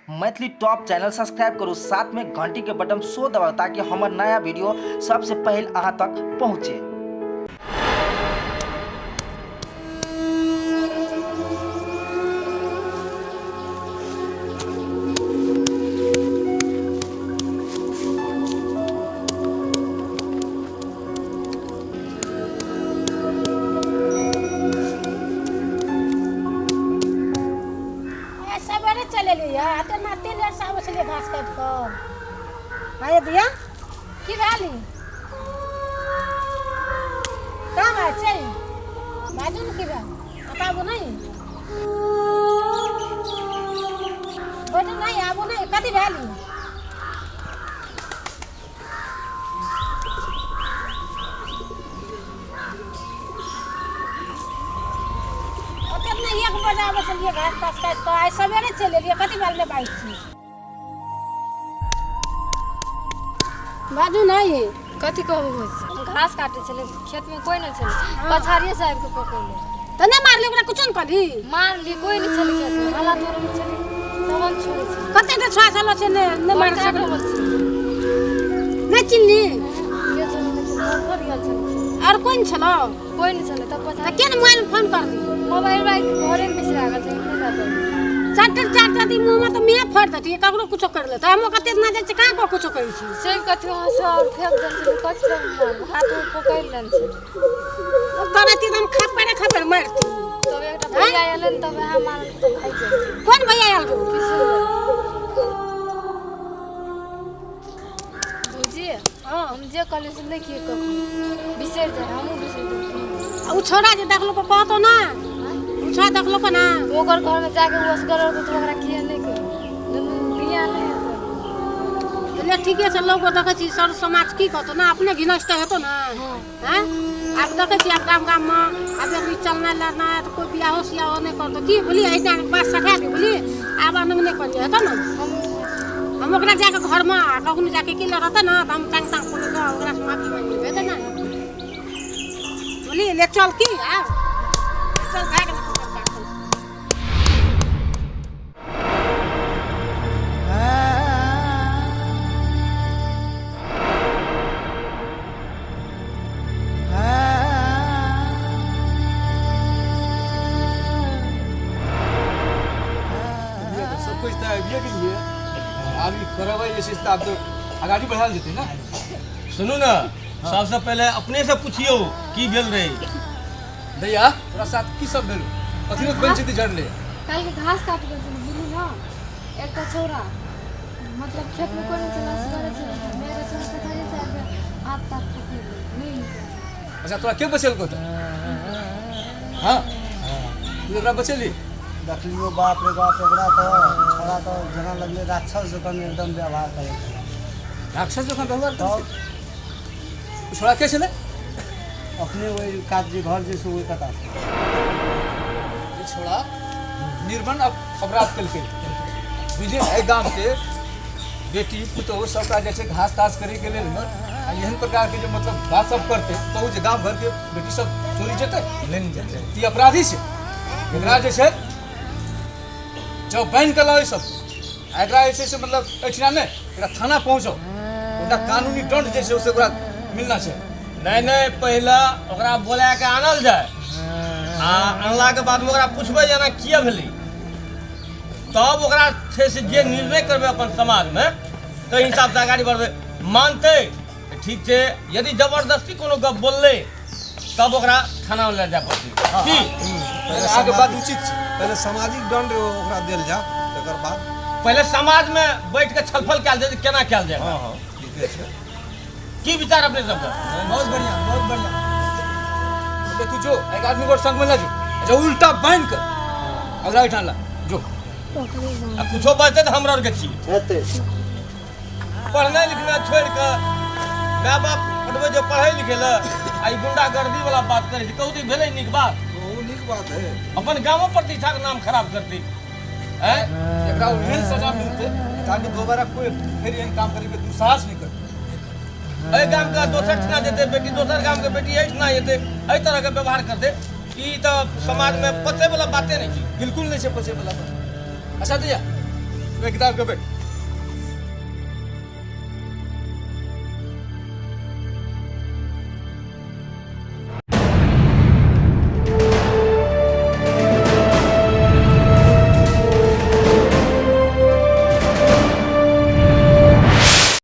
Maithili top channel subscribe करू, साथ में घंटी के बटन सो दबाउ ताकि हमर नया वीडियो सबसे पहले अहाँ तक पहुँचे। सवेरे चले लिया आते नाते लेट से आबै छलियै घास काटि कऽ। आये दिया की भेली काम है छै बाजू ने की भेल बताबू नहीं बोलू नहीं आबू नहीं कथी भेली। एक बजे आबै छलियै घास तास काटि कऽ, आइ सवेरे चलि एलियै, कथी भेल नहि बाजै छी बाजू नहीं। कथी कहबो, घास काटे छलै खेतमे कोइ नहि छलै, पछाड़िए से आबि कऽ पकड़लै तऽ नहि मारली ओकरा, कुछो नहि कहली मारली, कोइ नहि छलै खेतमे, हल्ला तोड़ै छलै तब हम छोड़ै छलै। कते तऽ छुआ छलो छै नहि नहि मारि बड़का सकल रहल छै नहि चिन्हली के छलै नहि छलै, घर गेल छलै आओर कोन छलो कोइ नहि छलै तब तऽ पछाड़ी के ने मोबाइल में फोन करली। मोबाइल राखि घरेमे बिसरा गेल छलै, नहि रहल। चारि चारि चारि मुँहमे तऽ मेह फोड़ि देती, ककरो कुछो कर लेतै। हम कते ना जाइ छियै कहाँ को कुछो करै छी से कथी हँसुआ आओर फेंक देने छलै, कथी पर मारलहुँ, हाथ उथ पकड़ि लेने छलै तोरा एकदम खपड़े खपड़ मारती। तब एकटा भैया एलै ने तब वएह मारल तऽ भागि गेल। कोन भैया आयल रहो? भौजी हम जे कहलियै से नहि किए कखनो बिसरि जाइ, हमहूँ बिसरि जाइ। आ उ छोड़ा जे देखलो को कहतो ना, उ छोड़ा देखलो को ना ओकर घरमे जाके ओ असगर रहतौ तऽ ओकरा किए नहि कहू, दुनू बियाह नहि हेतौ। ले ठीके छै, लोग देखै छी सर समाज की कहतो ना, अपने घिनस्ट हेतो ना। हैं आब देखै छी आब गाम गाम में आब एक चलना लड़ना है तो कोई बियाहो सियाहो नहीं करतो की बोली, एहिना बात सठा दे बोली, आब अनंग नहीं करिए हेतो ना। हम ओकरा जाके घर में कखनो जाके की लड़ते ना तो हम टांग टांग पकड़ कऽ ओकरा से माफी मांगि लेबै हेतै ना। बोली ले चल की आब चल भए गेलै। सब कुछ तऽ आबिए गेलियै, आब ई करबै जे छै से आब तऽ अगाड़ी बढ़ायल जेतै ने। सुनू ने, सबसँ पहिले अपनेसँ पुछियौ की भेल रहै। दैया तोरा साथ की सब भेल, कथी लोक पंचायती झड़ले? काल्हि घास काट गेल छलै बुझली ने, एकटा छौड़ा मतलब खेतमे कोइ नहि छलै, असगरे छलै, मेरे छलै पछाड़िए से आबि कऽ हाथ ताथ पकड़ि लेलकै, नहि निकलल। अच्छा तोरा के बचेलकौ तऽ? हाँ तू एकरा बचेली? देखलियो बाप रे बाप, एकरा तऽ छोड़ा तऽ जेना लगलै राक्षस जकाँ एकदम व्यवहार करै छलै। राक्षस जकाँ व्यवहार करै छलै? ओ छोड़ा के छलै? अपने ओहि कात जे घर जे छै ओहि कता छै। ई छोड़ा निर्मम अपराध केलकै बुझलियै। एहि गामके बेटी पुतोहु सबटा जे छै घास तास करैके लेल ने आ एहन प्रकारके जे मतलब बात सब करतै कहू जे गाम घरके बेटी सब चोरी जेतै लेने जेतै। ई अपराधी छै, एकरा जे छै जब बान्हि कऽ लाउ सब, आ एकरा जे छै से मतलब एहिठिना नहि, एकरा थाना पहुँचो, ओकरा कानूनी दंड जे छै से ओकरा मिलना छै। नहि नहि, पहिले ओकरा बोला के आनल जाय आ अनलाके बादमे ओकरा पुछबै जे एना किए भेलै, तब ओकरा छै से जे निर्णय करबै अपन समाजमे ताहि हिसाबसँ अगाड़ी बढ़बै। मानतै तऽ ठीक छै, यदि जबरदस्ती कोनो गप बोललै तब ओकरा थानामे लए जाय पड़तै। की अहाँके बात उचित छै। पहिले सामाजिक दंड ओकरा देल जाय, तकर बाद पहिले समाजमे बैठ के छलफल कयल जाय जे केना कयल जाय। हँ हँ ठीके छै। की विचार अपने सबके? बहुत बढ़िया बहुत बढ़िया। तो तू जो एक आदमी को संग में ला जो, अच्छा उल्टा बांध कर अगला एहिठाम ला जो। आ कुछो बचतै तऽ हमरा आरके छी हेतै। पढ़नाइ लिखनाइ छोड़ि कऽ माय बाप पठबै छै पढ़ै लिखै लए, आ ई गुंडागर्दी वाला बात करै छै, कहू तऽ ई भेलै नीक बात? ओ नीक बात है। अपन गामो प्रतिष्ठाके नाम खराब करतै। आँय एकरा ओहन सजा मिलतै ताकि दोबारा कोई फेर एहन काम करैके दुस्साहस नहि करतै। एहि गामके दोसर ठिना जेतै बेटी, दोसर गामके बेटी एहिठिना जेतै, एहि तरहके व्यवहार करतै, ई तऽ समाजमे पचै वाला बाते नहि छै। बिल्कुल नहि छै पचै वाला बात। अच्छा दैया ओहि किताब के बैठ।